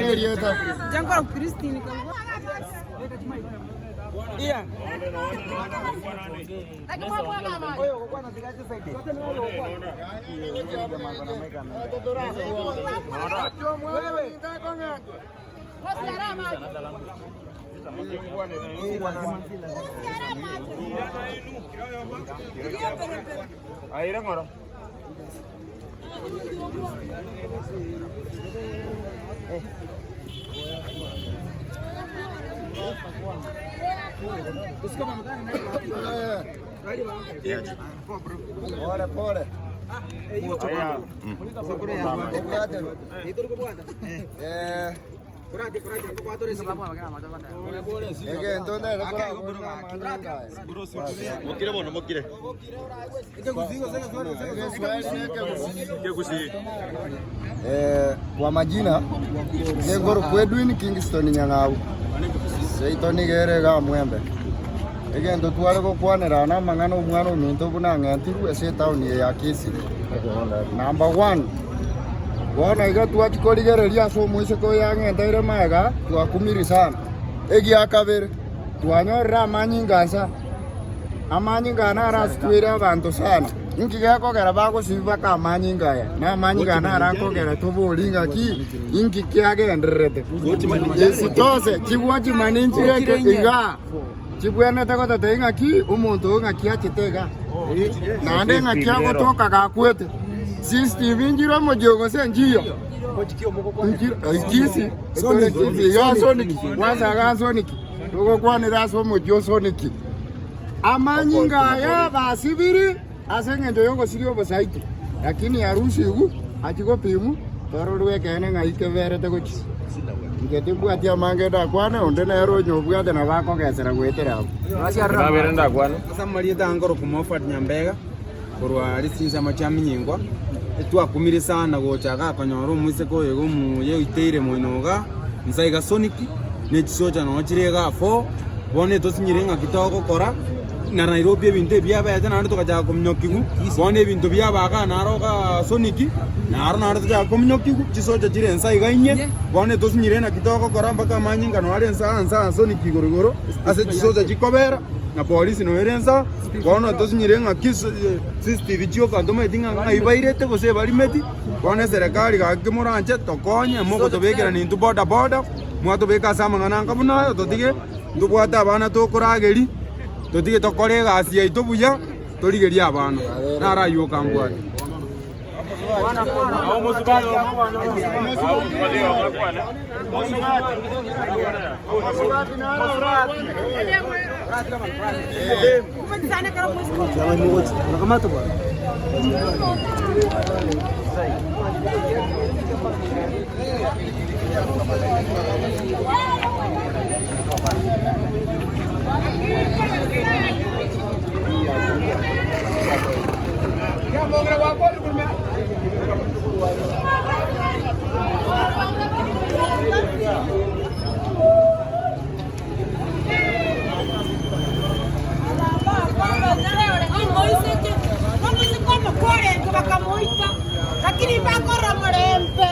erieta. Pole pole. Eh. Egento ndere Mokire bono mokire. Ekegusii. Eh, kwa majina nengoro Edwin Kingston Nyang'au seito nigo ere iga Mwembe. Egento tware gokwanera na amang'ana omwana ominto buna ang'entirwe ase etown eye ya Kisii. Number one, bono iga twachia korigereria ase omoiseke oyo ang'enteire magega twakumiri sana. Egia kabere, twanyorire amanyinga asa, amanyinga aya naro asitwere abanto sana. Inki gekogera bagosibia mpaka amanyinga aya? Na amanyinga aya naro akogera tobori ng'aki inki kiagendererete. Isitoshe, chigwachimani nchire igaa. Chibwenerete gototebia ng'aki omonto oyo ng'aki achete iga, naende ng'aki agotoka gakwete. CCTV nchire omochie oyo gose nchiyo? Nchire Kisii, etore Kisii iga Soniki, kwanza iga Soniki, togokwanera ase omochie o Soniki. Amanyinga aya basibiri ase eng'encho y'ogosiria obosaiti, lakini arusigwe achie gopimwa tororwe ekeene ng'ai keberete gochia. Inche timbwati amange ndakwane, onde nere onye obwate nabo akogesera goetera abwo. Nabere ndakwane. Ase amarieta aya nkorokwa Moffat Nyambega, korwa aria chinsemo chia Minyingwa, etwakumire sana gocha iga konyora omoiseke oyo iga omuya oiteire moino iga, inse iga Soniki, ne chisocha noo chire igaa foo, bono etosinyire ng'aki togokora, na Nairobi ebinto ebi biabete naende togachaka kominyokigwa, bono ebinto biaba igaa naro igaa Soniki, naro naende tochaka kominyokigwa, chisocha chire inse iga inye, bono etosinyire naki togokora mpaka amanyinga noo are inse aa inse aa Soniki igoro igoro, ase chisocha chikobera, na polisi noo ere inse aa, bono etosinyire ng'aki CCTV chioka ntomanyeti ng'a ng'ai bairete gose ebarimeti, bono eserekari gaki moranche tokonye mogotobekera nintwe boda boda, mwatobeka ase amang'ana anga buna ayo totige. Ntobwate abana tokorageria, totige tokore egasi yaito buya, torigerie abana. Naro ayio okambwate. Omoiseke omokorenge bakamoita, lakini mbakorora morembe.